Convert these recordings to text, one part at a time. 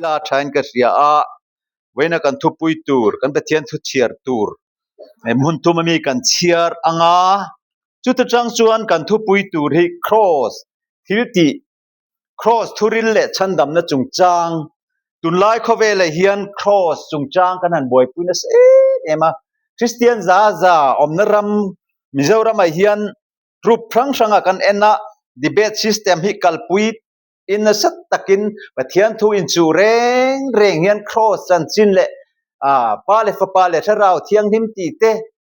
La thain ka hria a, vawiina kan thupui tur, kan Pathian thu chhiar tur hmun thum ami kan chhiar ang a, chuta tang chuan kan thupui tur hi Kraws thil tih, Kraws thuril leh chhandamna chungchang, tunlai khawvelah hian Kraws chungchang kan han buaipui nasa em em a, Kristian za za awmna ram Mizoramah hian group hrang hranga kan en a, debate system hi kalpui in nasa takin Pathian thu inchuh reng reng hian Kraws chanchin leh Pa leh Fapa leh Thlarau Thianghlim tih te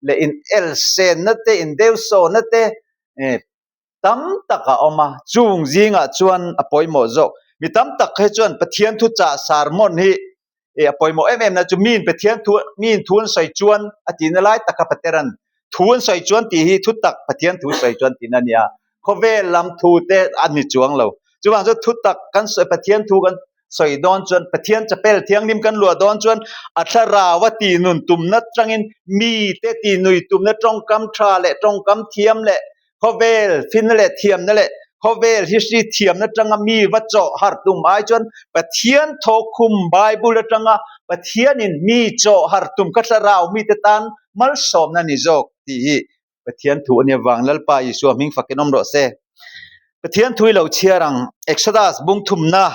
leh in elsenna te, in deusawhna te tam tak a awm a, chung zingah chuan a pawimawh zawk. Mi tam tak hi chuan Pathian thu chah sermon hi a pawimawh em em na chu miin Pathian thu miin thu an sawi chuan a tihna lai taka Pateran thu an sawi chuan tih hi thu tak Pathian thu sawi chuan tihna a ni a, khawvel lam thu te a ni chuang lo. Chuvang chu thu tak kan sawi Pathian thu kan sawi dawn chuan Pathian chapel thianghlim kan luah dawn chuan a thlarau a tihnun tumna tangin mite tihnui tumna tawngkam tha leh tawngkam thiam leh Khawvel finna leh thiamna leh khawvel history thiamna atanga mi va chawh harh tum ai chuan Pathian thawkkhum Bible atanga Pathianin mi chawh harh tum kha thlarau mite tan malsawmna ni zawk tih hi Pathian thu a nia vang Lalpa Isua hming fakin awm rawh se. Pathian thu i lo chhiar ang Exodus bung thumna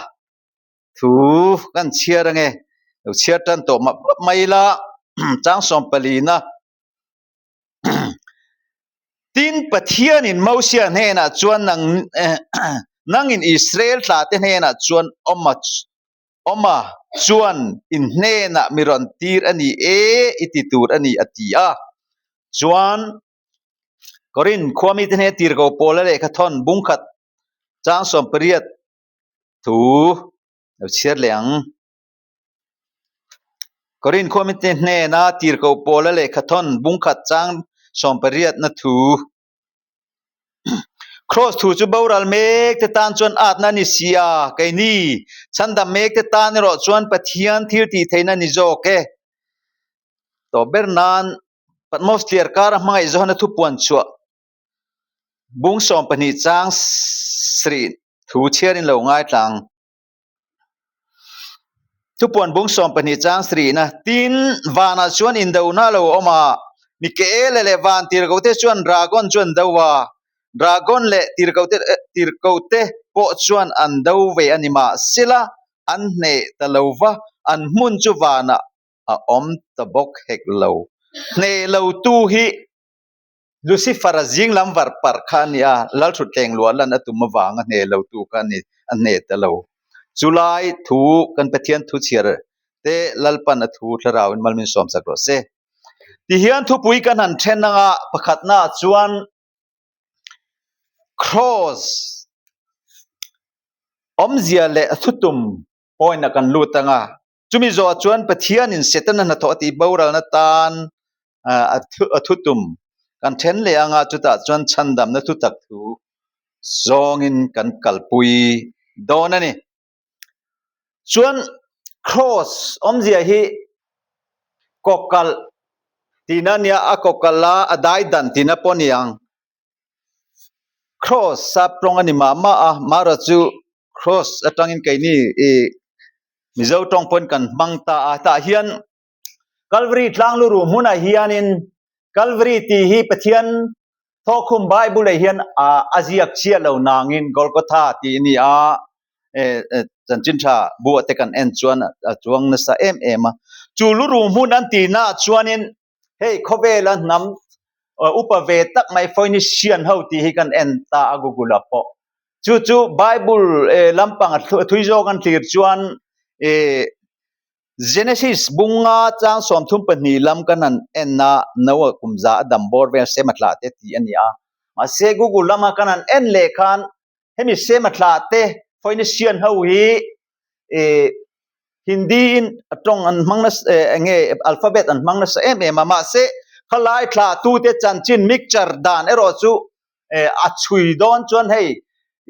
thu kan chhiar ange lo chhiar tan tawh map map mai ila chang sawmpalina Tin, Pathianin Mosia hnenah chuan nang nangin Israel tlate hnenah chuan awma awma chuan in hnenah mi rawn tir a ni e i ti tur a ni a ti a. Chuan Korinth khua mite hnena tirko Paula lehkha thawn bungkhat chang 18 thu lo chhiar leh ang. Korinth khua mite hnena tirko Paula lehkha thawn bungkhat chang 18 na thu. Kraws thu chu boral mek te tan chuan atna a ni si a, keini chhandam mek te tan erawh chuan Pathian thil tih theihna a ni zawk e. Tawp ber nan Patmos tliar kara hmangaih Johana thupuan chhuah bung 12 chang sarih thu chhiarin lo ngaitlang. Thupuan bung 12 chang sarihna tin vanah chuan indona a lo awm a, Mikaela leh van tirhkohte chuan dragon chu an do a, dragon leh tirhkohte tirhkohte pawh chuan an do ve a ni mahsela an hneh ta lo va, an hmun chu vanah a awm ta bawk hek lo. Hneh lotu hi Lucifer-a zing lam var parh kha a ni a, Lalthutleng luah lan a tum avanga hneh lotu kha a ni, a hneh ta lo. Chulai thu kan Pathian thu chhiar te Lalpan a thu thlarauin mal min sawm sak rawh se. Tihian thupui kan han then anga pakhatna ah chuan Kraws awmzia leh a thutum point ah kan lut anga Chumi zawhah chuan Pathianin Setana hnathawh a tih boralna tan a thutum kan then leh anga chutah chuan chhandamna thutak thu zawngin kan kalpui dawn a ni. Chuan Kraws awmzia hi kawkalh tihna a nia, a kawkalh a, a daidan tihna pawh a ni ang. Kraws sap tawng a ni mah mah a, marawh chu kraws atangin keini ih Mizo tawng pawhin kan hmang ta a, tah hian Calvary tlang lu ruh hmunah hianin Calvary tih hi Pathian thawkkhum Bible ah hian a ziak chiah lo nangin Golgotha tih a ni a, chanchin tha buah te kan en chuan a chuang nasa em em a. Chu lu ruh hmun an tihnaah chuanin Hei khawvela hnam upa ve tak mai Phoenician ho tih hi kan en ta a Google ah pawh. Chu chu Bible lampang a thui zawk an thlir chuan Genesis bunga chang 32 lam kan han en a, Noah kum za a dam bawr vel Sema thlah te tih a ni a. Mahse Google lama kan han en leh khan hemi Sema thlah te Phoenician ho hi Hindi in a tawng an hmang nasa eng nge alphabet an hmang nasa em em a mahse khalai thla tute chanchin mixture dan erawh chu a chhui dawn chuan hei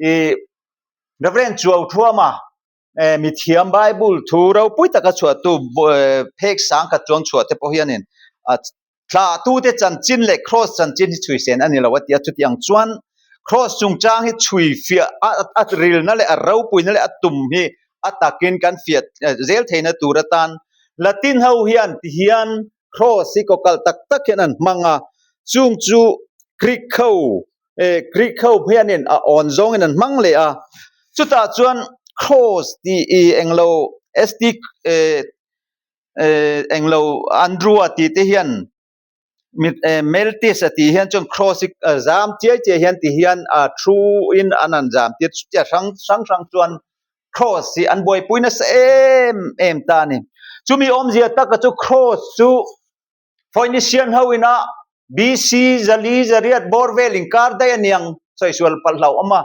ih Reverend Chuau Thuama mithiam Bible thu ropui taka chhuahtu phek sang khat chuang chhuah te pawh hianin a Thlahtute chanchin leh Kraws chanchin hi chhui sen a ni lo a ti a, chuti ang chuan Kraws chungchang hi chhui fiah a rilna leh a ropuina leh a tum hi A takin kan fiah zel theihna tur atan Latin ho hian ti hian Cross hi kawkalh tak tak hian an hmang a, chung chu Greek ho Greek ho hianin a awn zawngin an hmang leh a, chutah chuan Cross tih i englo ST englo Andrew-a tih te hian Meltis a tih hian chuan Cross hi zam chiai chiai hian ti hian a thu in an han zam tir chutia hrang hrang hrang chuan Cross hi an buaipui nasa em em ta a ni. Chumi awmzia taka chu Cross chu Phoenician ho ina BC zali zariat bawr vel inkar daih a niang sawisual palh hlauh awm a.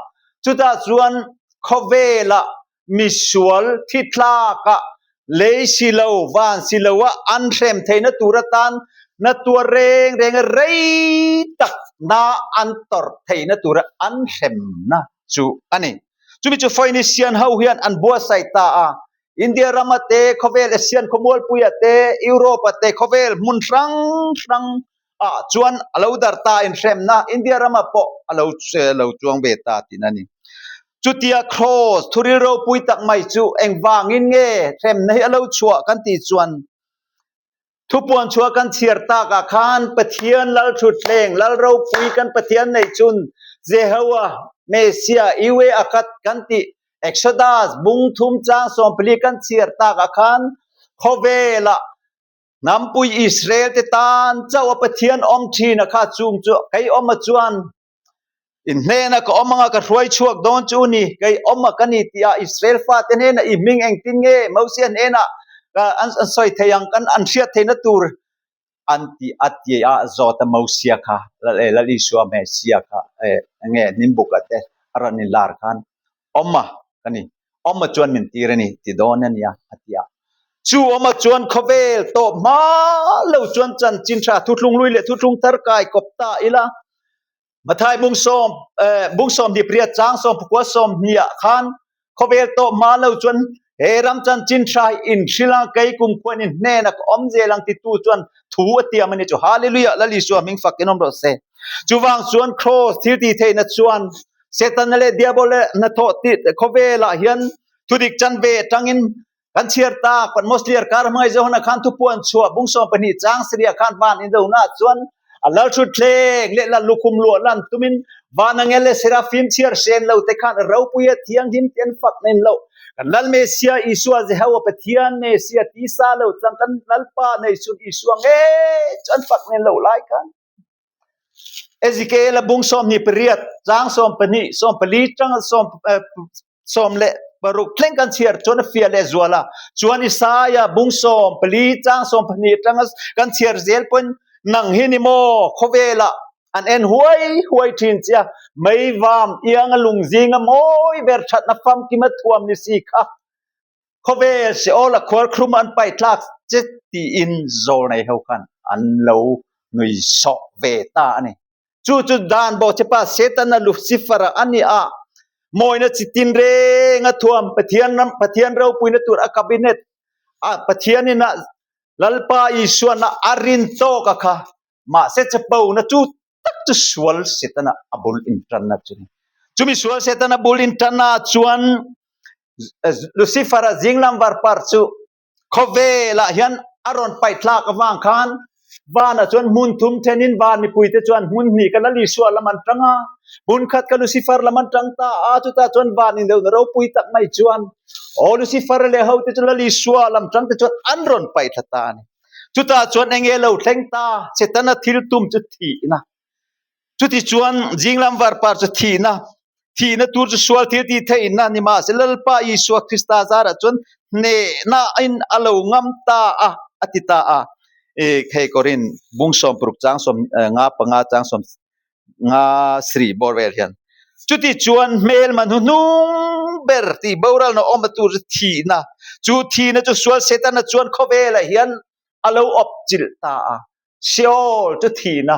Chutah chuan khawvela misual thi tlaka lei si lo van si lo a an hrem theihna tur atan na tuar reng reng a rei tak na an tawrh theihna tura an hremna chu a ni. Chumi chu Phoenician ho hian an buatsaih ta a, India rama te, khawvel Asian khawmualpuia te, Europe a te, khawvel hmun hrang hrang ah chuan a lo dar ta inhremna India rama pawh a lo lo chuang ve ta tihna a ni. Chutia Cross thuril ropui tak mai chu engvangin nge hremna hi a lo chhuah kan tih chuan Thupuan chhuah kan chhiar takah khan Pathian Lalthutthleng, Lal ropui kan Pathian neih chun Jehowa, Messiah, Iwe Akhat kan tih Exodus bung thum chang sawmpali kan chhiar takah khan khawvelah hnampui Israel te tan chauh a Pathian awm thin a kha chung chu kei awma chuan In hnena ka awm anga ka hruai chhuak dawn chu ni, kei awm a ka ni tih ah Israel fate hnena i hming engtin nge Mosia hnena an sawi thei ang kan an hriat theihna tur an ti a ti a zawt a Mosia kha Lal Isua Messia kha enge Nimbuka te a rawn in lar khan awm a ka ni awm a chuan min tir a ni ti dawn a nia a ti a. Chu awm a chuan khawvel tawp hma lo chuan chanchin tha thuthlung hlui leh thuthlung thar kai kawp ta ila Mathai bungsawm bungsawm hnih pariat chang sawm pakua sawm hnih ah khan khawvel tawp hma lo chuan he ram chanchin tha hi in hrilh ang kei kum khuan in hnenah ka awm zel ang titu chuan thu a tiam a ni chu Hallelujah Lal Isua hming fak in awm rawh se. Chuvang chuan Cross thil tih theihna chuan Setana leh Diabol leh hnathawh tih khawvelah hian thudik chanve atangin Kan chhiar tak, Patmos hliar kar hmangaih Johana khan thupuan chhuah bungsawm pahnih chang Syria khan van indona chuan a lal thutthleng leh lal lukhum luah lan tumin van angel leh serafim chhiar sen lo te khan a ropui a thianghlim ti an fak nen loh. Kan Lal Messia Isua Jehowa Pathian Messia tisa lo chang kan Lalpa nei chhun Isua ngei chu an fak nen loh lai khan Ezekiel-a bung 28 chang 12 14 tang 16 thleng kan chhiar chuan a fiah leh zual a. Chuan Isaiah bung 14 chang 12 tang kan chhiar zel pawhin nang hi ni maw khawvelah an en huai huai thin che a, meivam ianga lungzinga mawi ber thatna famkima thuam ni si kha. Khawvel Seol a khualkhrum an paih tlak che tiin zawlnei ho khan an lo nui sawh ve ta a ni. Chu chu dan bawhchepa Setana Lucifer-a a ni a, mawina chi tinreng a thuam Pathian ram Pathian ropuina tur a cabinet a Pathianin a Lalpa Isuan a a rin tawk a kha mahse chapona chu tak chu sual Setana a bul intanna chu ni. Chumi sual Setana bul intanna chuan Lucifer-a zinglam varpar chu khawvelah hian a rawn paih thlak avang khan vanah chuan hmun thum thenin van mipuite chuan hmun hnih ka Lal Isua lam an tang a, hmun khat ka Lucifer lam an tang ta a, chutah chuan van indona ropui tak mai chuan aw Lucifer leh hote chu Lal Isua lam tangte chuan an rawn paih thla ta a ni. Chutah chuan eng nge lo thleng ta? Setana thil tum chu thihna. Chuti chuan zinglam varpar chu thihna, thihna tur chu sual thil tih theihna ni mahse Lalpa Isua Krista zarah chuan hnehna in a lo ngam ta a, a ti ta a. I hei Korin bung 60 chang 5 panga chang 5 sri bawr vel hian. Chuti chuan hmelma hnuhnung ber tih boralna awm a tur chu thihna. Chu thihna chu sual Setana chuan khawvelah hian a lo awp chilh ta a. Sheol chu thihna.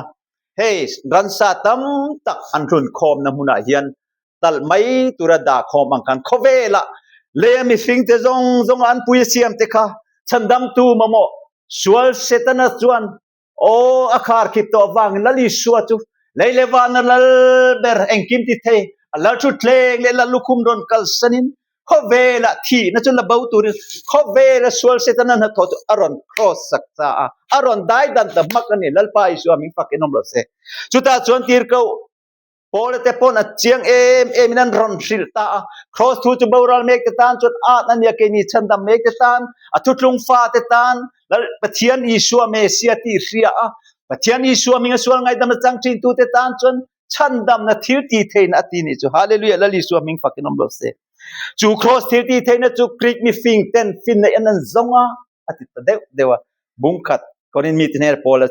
Hei ransa tam tak an hlun khawmna hmunah hian talh mai tura dah khawm ang khan khawvelah lei mihring te zawng zawng an pui a siam te kha chhandamtu mamawh sual Setana chuan Aw, a khar khip tawh avangin Lal Isua chu lei leh vana lal ber engkim ti thei, a lal thutthleng leh lal lukhum rawn kalsanin. Khawvela thihna chu la bo turin khawvela sual Setana hnathawh chu a rawn cross sak ta a, a rawn dai dan ta hmak a ni. Lalpa Isua min fak in awm lo se. Chutah chuan tirhkoh Paula te pawn a chiang em em in an rawn hrilh ta a. Cross thu chu boral mek te tan chuan at a nia, keini chhandam mek te tan, a thutlung fa te tan, Lal Pathian Isua Messia tih hria a, Pathian Isua hminga sual ngaihdam a chang thin tu te tan chuan chhandamna thil ti theihna a ti nih chu. Hallelujah! Lal Isua hming fakin awm lo se. Chu cross thil ti theihna chu Greek mifing ten finna in an zawng a, a ti ta deuh deuh a. Bungkhat Korin mite hnena Paul a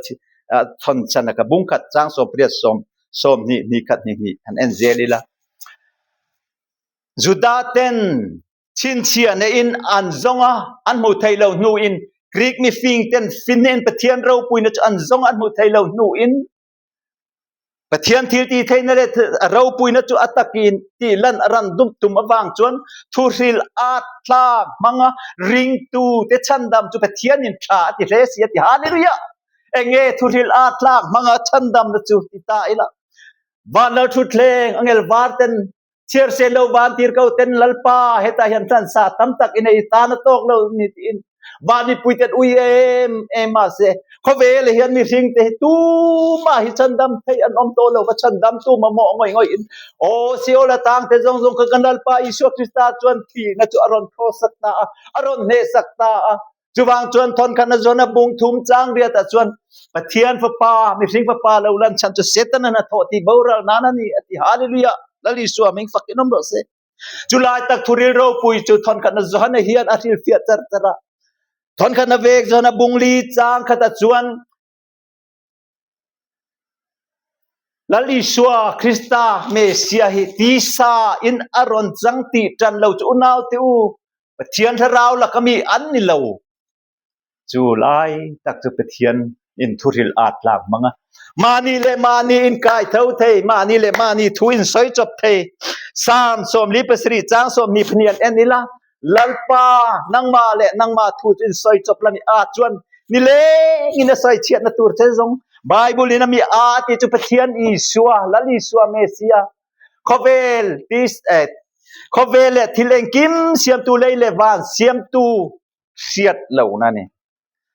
thawn chan a kha bungkhat chang 80 sawm 20 hnih khat hnih hnih han en zel ila. Juda ten chhinchhiah neiin an zawng a, an hmuh theih lo hnuin Greek mifing ten finna in Pathian ropuina chu an zawng a, an hmuh theih lo hnuin Pathian thil ti theihna leh a ropuina chu a takin tih lan a ran dup tum avang chuan thuhril at tla hmanga ringtu te chhandam chu Pathianin tha a ti hle si a ti. Hallelujah! Enge thuhril at tlak hmanga chhandamna chu ti ta ila? Van Lalthutthleng angel var ten Chhiarsen lo van tir ko ten Lalpa hetah hian hlansa tam tak i nei tan a tawk lo ni tiin van mipui ten ui em em mahse khawvel hian mihring te hi tumah hi chhandam theih an awm tawh lo va chhandam tu mamawh ngawih ngawih in aw Seol atang te zawng zawng kha kan Lalpa Isua Krista chuan thihna chu a rawn cross sak ta a a rawn hneh sak ta a Chuvang chuan thawn khat na zawn a bung thum chang riat ah chuan Pathian fapa, mihring fapa lo lan chhan chu Satan an a thawh ti boral nan a ni a ti. Hallelujah! Lal Isua hming fak in awm rawh se. Chu lai tak thuril ropui chu thawn khat na Johana hian a hrilhfiah char char a. Thawn khat na vek Johana bung li chang khat ah chuan Lal Isua Krista Messiah hi tisa in a rawn chang tih ṭan lo chu unau te u, Pathian thlarau laka mi an ni lo. Chu lai tak chu Pathian in thuhrilh aa tlak hmang a. Mahni leh mahni in kai tho thei, mahni leh mahni thu in sawi chawp thei. Psalm 47 chang 22 an en ila, Lalpa, nangmah leh nangmah thu chu in sawi chawp la ni a chuan nileng in a sawi chhiatna tur che zawng Bible in a mi a ti chu Pathian Isua, Lal Isua Messia, khawvel tis eh, khawvel leh thil engkim siamtu lei leh van siamtu hriat lo na ni.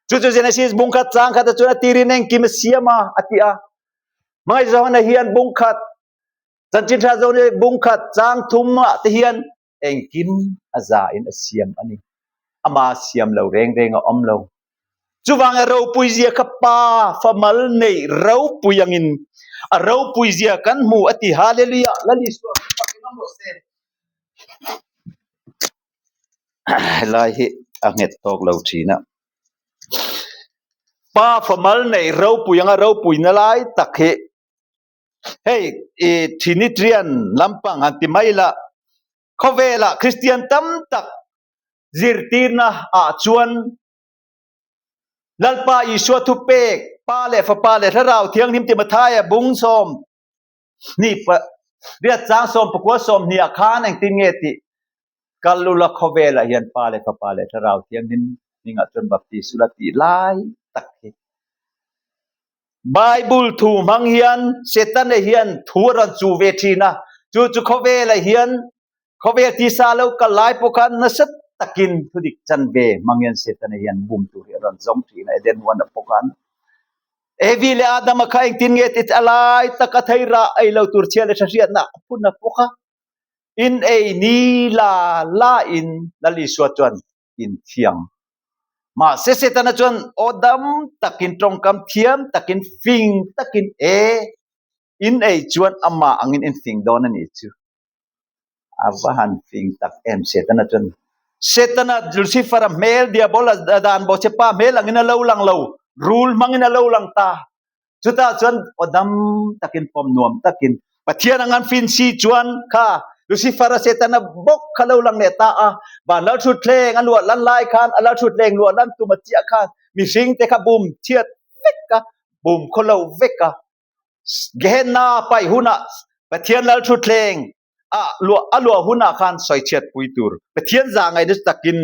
Chu chu Genesis bungkhat chang khat chuan a tirin engkim a siam a a ti a. Hmangaihzawna hian bungkhat chanchin tha zawng ni bungkhat chang thum ah te hian engkim a za in a siam a ni. Ama siam lo reng reng a awm lo. Chuvang a ropui zia kha pa famal nei ropui angin a ropui zia kan hmu a ti. Hallelujah! Lal Isua fakin awm rawh se. Helai hi a nghet tawk lo thin a. Pa famal nei ropui anga ropuina lai tak hi Hei i Trinitarian lampang han ti mai la, khawvelah Kristian tam tak zirtirna ah chuan Lalpa Isua thupek, Pa leh Fapa leh Thlarau Thianghlim ti Mathaia bung 20 riat chang 19 20 ah khan engtin nge tih kal ula khawvelah hian Pa leh Fapa leh Thlarau Thianghlim hmingah chuan baptis ula tih lai tak hi Bible thu hmang hian Setana hian thu a rawn chu ve thin a, chu chu khawvelah hian khawvel tisa lo kal lai pawh khan nasa takin thudik chan ve hmang hian Setana hian bum tur hi a rawn zawng thin a, Eden huan ah pawh khan Evi leh Adama kha engtin nge ti a lai taka thei rah ei lo tur chhia leh tha hriatna a phun a pawh kha in ei ni la la in Lal Isua chuan inthiam. Mahse Setana chuan aw dam takin tawngkam thiam takin fing takin e in ei chuan amah angin in fing dawn a nih chu. A va han fing tak em Setana chuan. Setana Lucifer-a hmel Diabola dan bawhchhepa hmel angin a lo lang lo, rul hmangin a lo lang ta. Chutah chuan aw dam takin pawm nuam takin Pathian ang an fin si chuan kha Lucifer-a Setana bawk kha lo lang leh ta a, van lalthutthleng a luah lan lai khan a lalthutthleng luah lan tum a chiah khan mihring te kha bum chhiat vek a, bum khaw lo vek a. Gehenna paih hunah Pathian lalthutthleng a luah a luah hunah khan sawichhiat pui tur Pathian zah ngaihna chu takin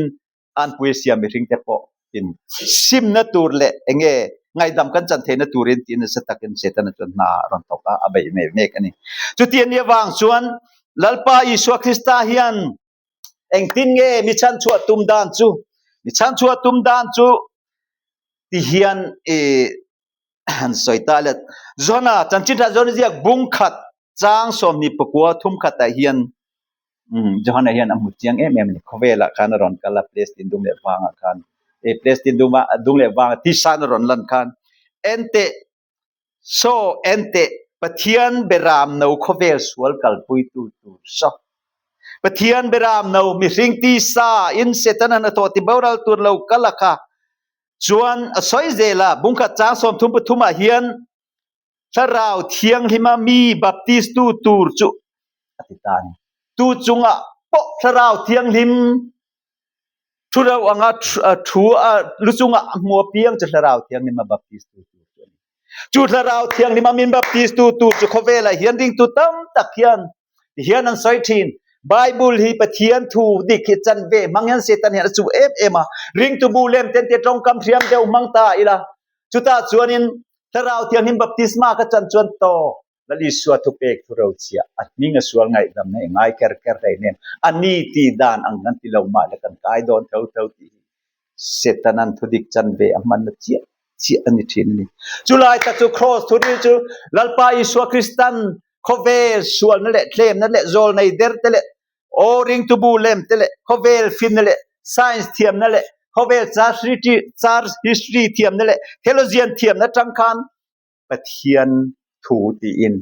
anpui a siam mihring te pawh in simna tur leh enge ngaihdam kan chan theihna turin tiin nasa takin Setana chuan hna a rawn thawk a, a beih mek mek a ni. Chuti a nih avang chuan Lalpa Isua Krista hian Engtin nge mi chhanchhuah tum dan chu? Mi chhanchhuah tum dan chu ti hian i han sawi ta let. Johana, chanchin tha Johana ziak bung khat chang 24 thum khatah hian Johana hian a hmu chiang em em a ni. Khawvelah khan a rawn kal a, Palestine dung leh vangah khan, Palestine dung leh vangah tisan a rawn lan khan enteh Saw enteh, Pathian beram no khawvel sual kalpuitu tur saw. Pathian beram no mihring tisa in Setana hnathawh ti boral tur lo kal a kha. Chuan a sawi zel a, bungkhat chang 33 ah hian Thlarau Thianghlima mi baptistu tur chu a ti ta a ni. Tu chungah pawh Thlarau Thianghlim Thu reuh anga thu a lu chungah a hmu apiang chu Thlarau Thianghlim a baptist tu tur chu a ni. Chu Thlarau Thianghlim a min baptist tu tur chu khawvelah hian ringtu tam tak hian tihian an sawi thin. Bible hi Pathian thu dik hi chan ve hmang hian Satan hian a chuh em em a. Ringtu bu lem ten te tawngkam hriam deuh hmang ta ila. Chutah chuanin Thlarau Thianghlim baptisma ka chan chuan tawk. Lal Isua thupek thu rochhiah a hming a sual ngaihdamna i ngai ker ker hlei nen a ni tih dan ang kan ti lo mah le kan kai dawn tho tho tih hi Setanan thudik chanve a hmanna chiah chiah a ni thin a ni. Chulai tak chu Kraws thuril chu Lalpa Isua Kristan khawvel sualna leh tlemna leh zawlnei der te leh aw ringtu bu lem te leh khawvel finna leh science thiamna leh khawvel church history thiamna leh theologian thiamna tang khan Pathian thu tiin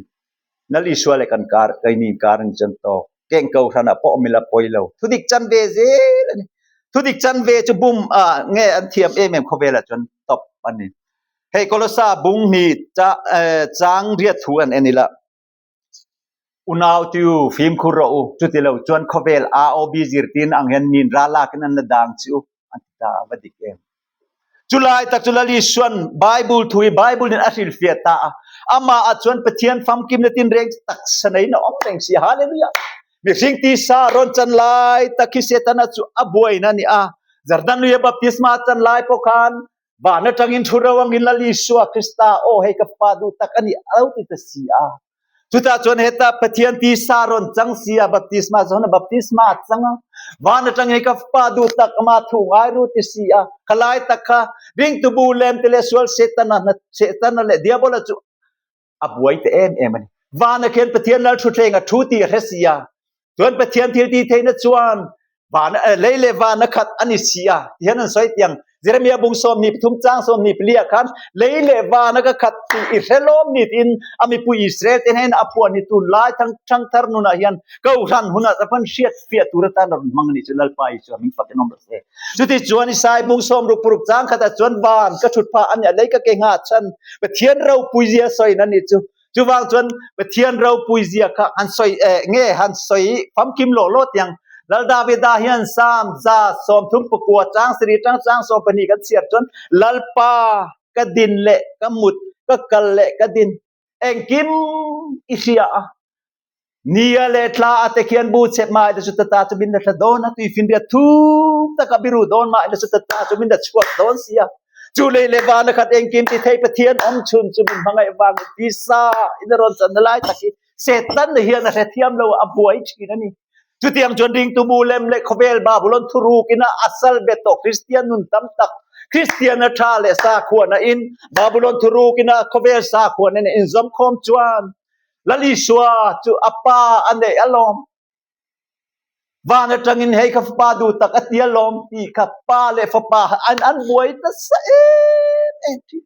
Lal Isua leh kan kar keini inkar an chan tawk. Keng kohhran ah pawh awm ila pawi lo. Thudik chan ve zel a ni. Thudik chan ve chu bum ah nge an thiam em em khawvel ah chuan top a ni. Hei Kolosa bung hnih chang riat thu an en ila. Unau tiu fimkhur rawh u, chuti lo chuan khawvel AOB zirtin ang hian min ral lakin an la dang chi u, an ti ta a va dik em. Chulai tak chu Lal Isuan Bible thu hi Bible in a hrilhfiah ta a, amah ah chuan Pathian famkimna tinreng chu taksa neiin a awm reng si a, Hallelujah! Mihring tisa rawn chan lai tak hi Setana chu a buaina a ni a, Jordan luia baptisma a chan lai pawh khan Van atangin thu ro angin Lal Isua Krista, aw hei ka Fapa duh tak a ni a lo ti ta si a. Chutah chuan heta Pathian tisa rawn chang si a, baptisma zawn a baptisma a chang a. Van atangin hei ka Fapa duh tak ama thu ngai ru ti si a. Khalai tak kha ringtu bu lem te leh sual Setana, Setana leh Diabola chu a buai ta em em a ni. Vana khian Pathian lal thutthleng a thu tih a hre si a, chuan Pathian thil tih theihna chuan van lei leh van a khat a ni si a ti hian an sawi tiang. Jeremiah bung 23 chang 24 ah khan lei leh van a ka khat tih i hre lawm ni tiin a mipui Israel te hnenah a phuan hi tunlai thangthar nunah hian kohhran hunah ta pawn hriat fiah tur atan a rawn hmang a nih chu Lalpa Isua hming fakin awm rawh se. Chutichuan Isai bung 66 chang khatah chuan van ka thut phah a nia, lei ka ke nghah chhan Pathian ropui zia sawiin a nih chu. Chuvang chuan Pathian ropui zia kha han sawi eh nge han sawi famkim lawh lawh tiang. Lal Davida hian Psalm 139 chang sarih tang chang 12 kan chhiar chuan Lalpa ka din leh ka mut ka kal leh ka din engkim i hria a. Nia leh thla a te khian bu chep mah ila chu tata chu min la thla dawn a, tuifinriat thuk taka biru dawn mah ila chu tata chu min la chhuak dawn si a. Chu lei leh van a khat engkim ti thei Pathian awm chhun chu min hmangaih vangin tisa in a rawn chan na lai tak hi Satan na hian a hrethiam lo a, a buai thin a ni. Chutiang chuan ringtu bu lem leh khawvel Babulon thuruk ina a sal bet tawh Kristian nun tam tak, Kristian a tha leh sakhuana in Babulon thuruk ina khawvel sakhuana in a inzawmkhawm chuan Lal Isua chu a pa a neih alawm. Van atangin hei ka fapa duh tak a ti alawm tih kha pa leh fapa an an buai nasa em em thin.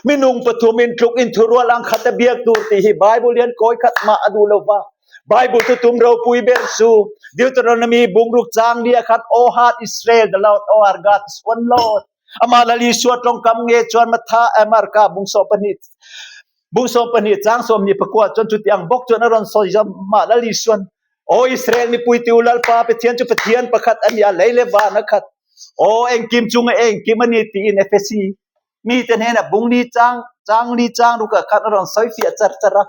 Minung pathum in tluk in thurual ang khat a biak tur tih hi Bible hian kawi khat mah a duh lo va. Bible chu tum ropui ber chu Deuteronomy bungruk chang lia khan O heart Israel, the Lord our God is one Lord. Amah Lal Isua tawngkam nge chuan Matha Marka bung 12 bung 12 chang 24 chuan chuti ang bawk chuan a rawn sawi zawm mah Lal Isuan Aw Israel mipui ti u Lalpa Pathian chu Pathian pakhat a ni a, lei le van a khat. Aw engkim chunga engkim a ni tiin Efesi mite hnenah bung li chang chang li chang rukah khan a rawn sawi fiah char char a.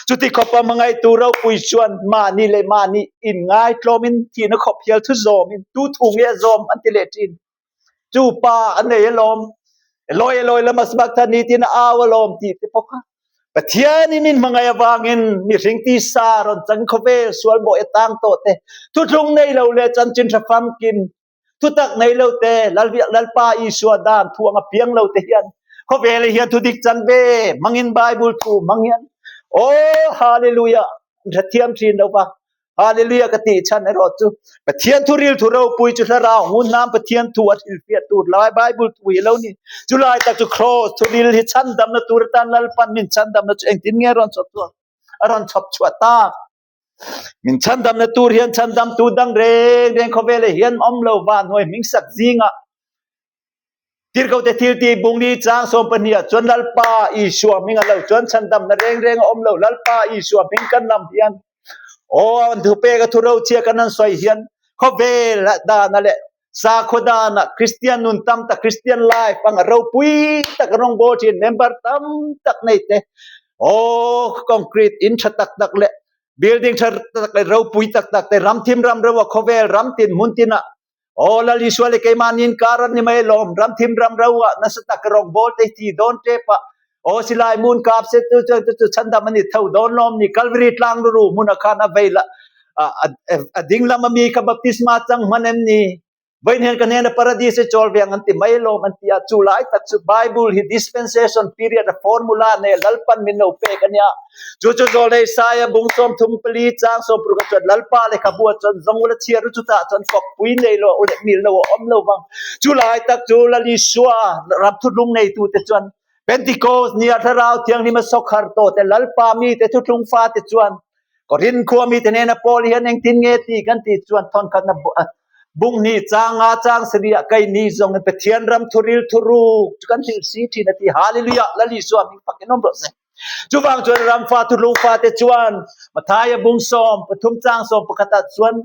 Chuti khawpa hmangaihtu ropui chuan mahni leh mahni inngaitlawmin thihna khawp hial thu zawmin tu thu nge a zawm an ti leh thin. Chu pa a nei alawm, Eloi Eloi lama sabachthani tiin a au alawm tih te pawh kha. Pathianin min hmangaih avangin mihring tisa rawn chang khawvel sual bawih a tang tawh te, thuthlung nei lo leh chanchin tha famkim thutak nei lo te, Lalpa Isua dan thu anga piang lo te hian khawvel hian thudik chan ve hmangin Bible thu hmang hian Aw Hallelujah an hrethiam thin lo va. Hallelujah ka tih chhan erawh chu Pathian thu ril thu ropui chu thlarau ngun nan Pathian thu a hrilhfiah tur lai Bible thu hi lo ni. Chu lai tak chu cross thu ril hi chhandamna tur atan Lalpan min chhandamna chu engtin nge rawn chhawp chhuah a rawn chhawp chhuah tak. Min chhandamna tur hian chhandamtu dang reng reng khawvelah hian awm lo va hnuai hmingsak zingah Tirhkohte thiltih bungli chang 12 ah chuan Lalpa Isua hming a lo chuan chhandamna reng reng a awm lo. Lalpa Isua hming kan lam hian aw an thupek a thu rochhia kan han sawi hian khawvel dana leh sakhaw dana Kristian nun tam tak Kristian life anga ropui tak rawngbawl thin member tam tak nei te aw concrete in tha tak tak leh building tha tak leh ropui tak tak te ram thim ram ro a khawvel ram tin hmun tinah Aw Lal Isua le keimah nin kar an ni mai lawm ram thim ram ro ah nasa tak rawng bawl te thi dawn tep ah aw silai mun kap se tu chu chu chhandam ani tho dawn lawm ni Calvary tlang ru hmun a khan a vei la a ding lam ami kha baptisma chang hman em ni Vawiin hian ka hnena paradis hi chawl ve ang an ti mai lawm an ti a, chu lai tak chu Bible hi dispensation period a formula nei Lalpan min lo pek a nia. Chu chu Zawlnei Saia bung 34 chang 60 ah chuan Lalpa lehkhabu ah chuan zawng ula chhiar u chutah chuan fawkpui nei lo u leh mil lo a awm lo vang. Chu lai tak chu Lal Isua ram thuthlung neitute chuan Pentecost nia Thlarau Thianghlim a sawkhar tawh te Lalpa mite thuthlung fate chuan Korin khua mite hnena Paul hian engtin nge ti kan tih chuan thawnkhatna bung hnih chang nga chang sarih kai ni zawng in Pathian ram thuril thuruk chu kan hrilh si thin a ti. Hallelujah! Lal Isua hming fak in awm rawh se. Chuvang chuan ramfa thuthlung fate chuan Mathaia bung 13 chang 11 ah chuan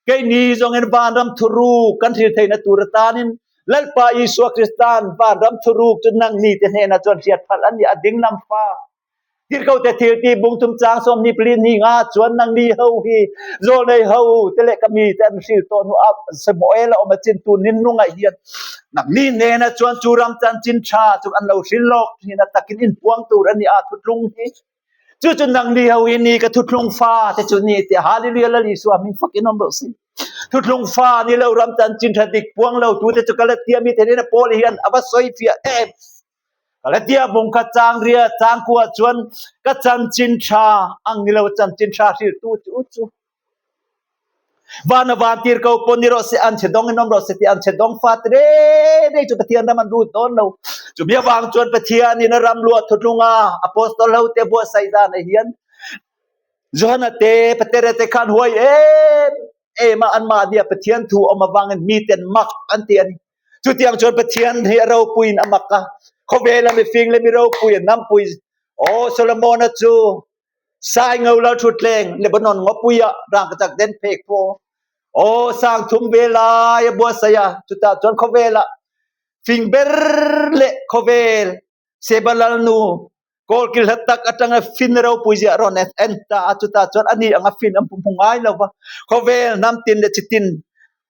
kei ni zawng in vanram thuruk kan hrilh theihna tur atanin Lalpa Isua Kristan vanram thuruk chu nang ni te hnenah chuan hriat phalh a ni a dinglam fa Tirhkohte thil ti bung thum chang 24 ni nga chuan nang ni ho hi zawlnei ho te leh ka mi te an hril tawh hnu ah Samuel a awm a chin tu nin nungah hian nang ni hnena chuan chu ram chanchin tha chu an lo hril lawk thin a takin in puang tur a ni a thuthlung hi chu chu nang ni ho hi ni ka thuthlung fa te chu ni te hallelujah Lal Isua hming fakin awm rawh se thuthlung fa ni lo ram chanchin tha dik puang lo tu te chu Galatia mi te hnena Paul hian a va sawi fiah em Galatia bung kha chang ria chang kua chuan ka chanchin tha ang ni lo chanchin tha hril tu chu chu van a van tir ko pon ni rawh se an che dong in om rawh se ti an che dong fa tre nei chu Pathian ram an lut dawn lo chu mi awang chuan Pathian in a ram luah thutlunga apostol ho te buatsaih dan ah hian Johana te Petere te khan huai em em a anmahni a Pathian thu awm avangin miten mak an ti a ni. Chutiang chuan Pathian hi a ropuiin a mak a, khawvela mifing leh mi ropui a hnampui. Aw Solomona chu sai ngo lo thutleng Lebanon ngawpuia rangkachak den phek phaw. Aw sang thum ve lai a buatsaih a, chutah chuan khawvela fing ber leh khawvel Seba lalnu kawlkil hla tak atanga fin ropui zia a rawn en ta a, chutah chuan ani anga fin an hmu ngai lo va. Khawvel hnam tin leh chitin,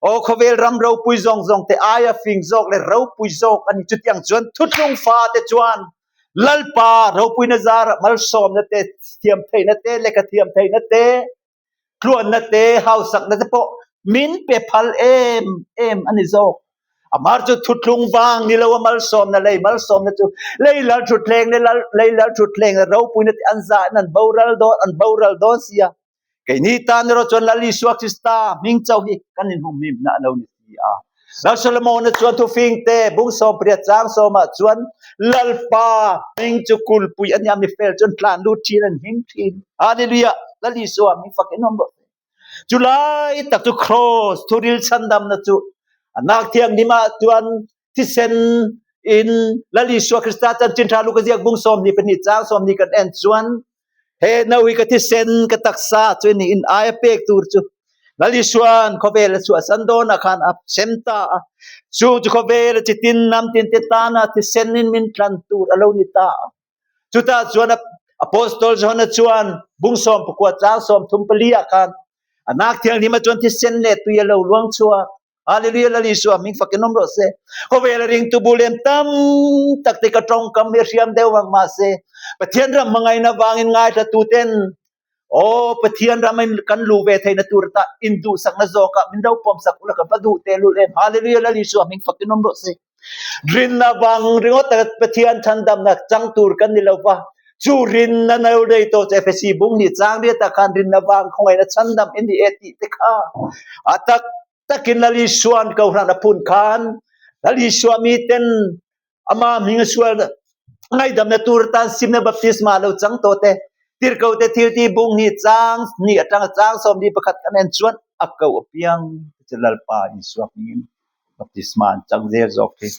aw khawvel ram ropui zawng zawng te aia fing zawk leh ropui zawk a ni. Chutiang chuan thuthlung fate chuan Lalpa ropuina zarah malsawmna te, thiam theihna te, lehkha thiam theihna te, tluanna te, hausakna te pawh min pe phal em em a ni zawk. Amar chu thuthlung vang ni lo a malsawmna lei malsawmna chu lei lal thutthleng leh lal lei lal thutthleng leh ropuina te an zah in an boral dawn an boral dawn si a. Keini tan erawh chuan Lal Isua Krista hming chauh hi kan inhumhimna a lo ni si a. Lal Solomona chuan thufing te bung 18 chang 10 ah chuan Lalpa hming chu kulpui a nia mi fel chuan tlan lut thin an hming thin. Hallelujah! Lal Isua hming fak in awm rawh se. Chu lai tak chu cross thuril chhandamna chu a nak thianghlim ah chuan thisen in Lal Isua Krista chanchin tha Luka ziak bung 22 chang 20 kan en chuan He no hi ka thisen ka taksa chu ni in aia pek tur chu Lal Isuan khawvel a chhuahsan dawnah khan a sem ta a. Chu chu khawvel a chitin nam tin te tana thisen in min tlan tur a lo ni ta a. Chutah chuan Apostol Johana chuan bung 19 chang 34 ah khan a nak thianghlim ah chuan thisen leh tui a lo luang chhuak. Hallelujah Lal Isua hming fakin awm rawh se. Khawvel a ringtu bu lem tam tak te ka tawngkam hi a hriam deuh ang mahse Pathian ram hmangaihna vangin ngaithla tu ten aw Pathian ram in kan luh ve theihna tur ata induhsakna zawkah min lo pawmsak ula ka va duh tehlul em. Hallelujah Lal Isua hming fakin awm rawh se. Rinna vang ringawt taka Pathian chhandamna chang tur kan ni lo va, chu rinna no nei tawh chu Efesi bung hnih chang riatah khan rinna vang khawngaihna chhandam i ni e tih te kha a tak takin Lal Isua'n Kohhran a phun khan Lal Isua miten ama hming a sual ngaihdamna tur atan simna baptisma lo chang tawh te Tirhkohte thilti bung hnih chang hnih atanga chang 21 kan en chuan a ko apiang te chu Lalpa Isua hmingin baptisma an chang zel zawk thin.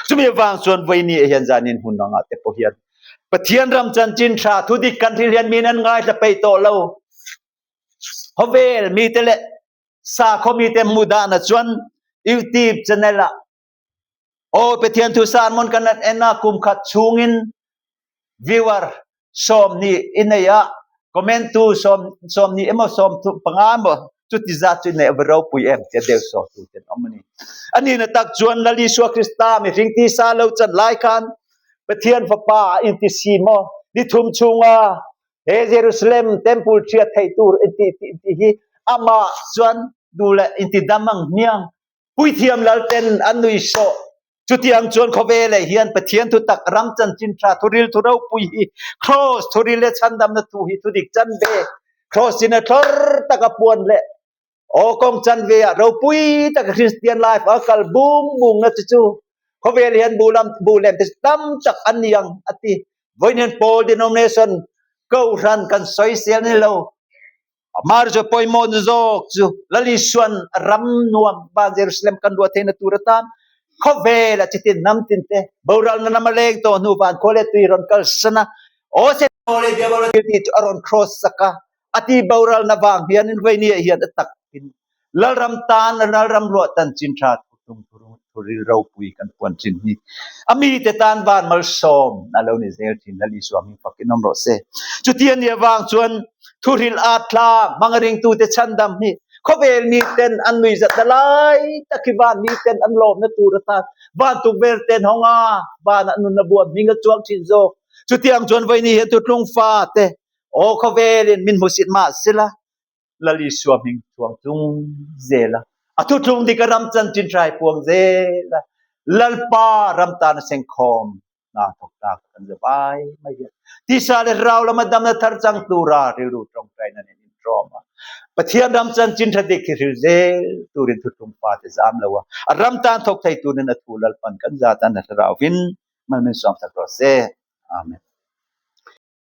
Chumi avang chuan vawiini ah hian zanin hun angah te pawh hian Pathian ram chanchin tha thudik kan thil hian min an ngaithla peih tawh lo. Khawvel mite leh sakhaw mite hmuh danah chuan YouTube channel ah Aw Pathian thu sermon kan han en a kum khat chhungin viewer 20 i nei a, comment tu 20 emaw 15 emaw chuti zat chu i neih a va ropui em tia deuh saw tu te an awm a ni. A nihna tak chuan Lal Isua Krista mihring tisa lo chan lai khan Pathian Fapa a inti si maw ni thum chhunga he Jerusalem temple ṭhiat theih tur inti tih hi amah chuan duh leh inti dam ang hmiang Puithiam lalten an nui sawh. Chutiang chuan khawvelah hian Pathian thutak ram chanchin tha thuril thu ropui hi Kraws thuril leh chhandamna thu hi thudik chanve Kraws in a thlawr taka puan leh aw kawng chanve ah ropui taka Kristian life a kal bung bung na chu chu khawvel hian bu lam bu lem te tam tak an ni ang a ti. Vawiin hian Paul denomination Kohhran kan sawisel ni lo. Amah chu pawimawh na zawk chu Lal Isuan ram nuam van Jerusalem kan ruah theihna tur atan khawvel a chitin hnam tin te boralna lam a leng tawh hnu van khua leh tui rawn kalsan a aw se le diabol ti chu a rawn cross sak a a ti boralna vang hian in vaini ah hian a tak in Lalram tan Lalram ruah tan chin tha tum thuril ropui kan puan thin hi a mite tan van malsawm a lo ni zel thin Lal Isua hming fakin awm rawh se. Chuti a nih avang chuan thuril at tlang hmanga ringtute chhandam hi khawvel miten an nuihzatna lai tak hi van miten an lawmna tur atan van tukver ten hawnga vanah nunna buan hming a chuang thin zawk. Chutiang chuan vawiini hian thutlung fate aw khawvelin min hmusit mah sela Lal Isua hming chuang chung zel a, a thutlung dik a ram chanchin hrai puang zel a, Lalpa ram tan a sengkhawm hna thawk ta ka kan za vai mai hian tisa leh rau lama damna thar chang tura rilru tawngtaina nen intawm a, Pathian ram chanchin tha dik hi hril zel turin thutlung fate zam lo a, a ram tan thawk thei turin a thu Lalpan kan za tan a thlarau vin mal min suam sak rawh se. Amen.